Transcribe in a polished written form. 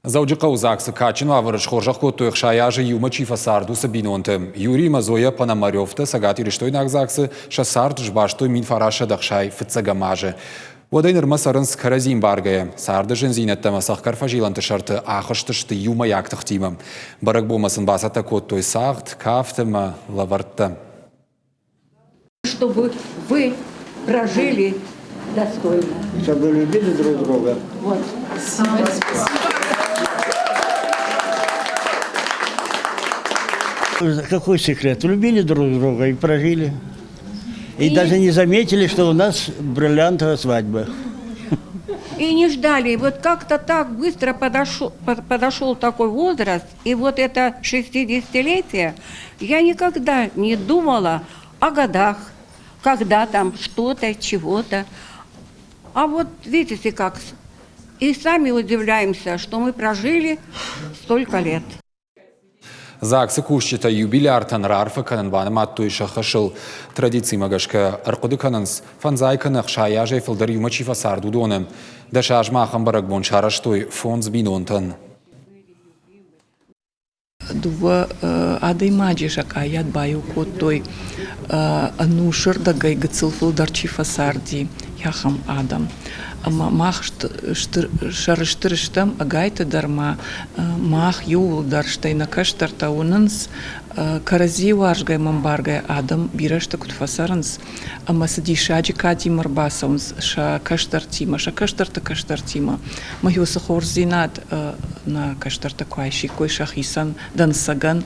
Дзӕуджыхъӕуы ЗАГС-ы кадджын уавӕры схорзӕх кодтой 60 азы иумӕ чи фӕцард, уыцы бинонты. Юрий ӕмӕ Зоя Пономаревтӕ цӕгатирыстойнаг ЗАГС-ы сӕ цард сбастой 1960 фыццӕгӕм азы. Уӕдӕй нырмӕ цӕрынц кӕрӕдзи ӕмбаргӕйӕ. Царды зындзинӕдтӕ ӕмӕ цӕхгӕр фӕзилӕнты сӕрты ахызтысты иумӕйаг тыхтимӕ. Бӕрӕгбонмӕ сын бацӕттӕ кодтой цагъд, кафт ӕмӕ лӕвӕрттӕ. Чтобы вы прожили достойно. Чтобы любили друг друга. Вот. Спасибо. Какой секрет? Любили друг друга и прожили. И, и даже не заметили, что у нас бриллиантовая свадьба. И не ждали. Вот как-то так быстро подошел, подошел такой возраст, и вот это 60-летие, я никогда не думала о годах, когда там что-то, чего-то. А вот видите как, и сами удивляемся, что мы прожили столько лет. ЗАГС-ы кусджытӕ юбиляртӕн раарфӕ кӕнын банымадтой сӕ хӕсыл. Традицимӕ гӕсгӕ ӕрхъуыды кӕнынц, фӕндзай кӕнӕ 60 азӕй фылдӕр иумӕ чи фӕцард, уыдоны. 10 азмӕ ахӕм бӕрӕгбон сарӕзтой фондз бинонтӕн. Дыууӕ адӕймаджы сӕ къайад баиу кодтой, ӕнусы рдӕгӕй гыццыл фылдӕр чи фӕцарди, ахӕм адӕм. Ӕмӕ мах сӕрыстыр стӕм, ӕгайтӕ дӕр ма мах иууылдӕр, стӕй нӕ кӕстӕртӕ уынынц, кӕрӕдзийы уарзгӕ ӕмӕ ӕмбаргӕ адӕм бирӕ сты куыд фӕцӕрынц, ӕмӕ цы диссаджы кадимӕ ӕрбацӕуынц сӕ кӕстӕртимӕ, сӕ кӕстӕрты кӕстӕртимӕ. Мӕ уыцы хорздзинад нӕ кӕстӕртӕ куы айсиккой сӕхицӕн дӕнцӕгӕн.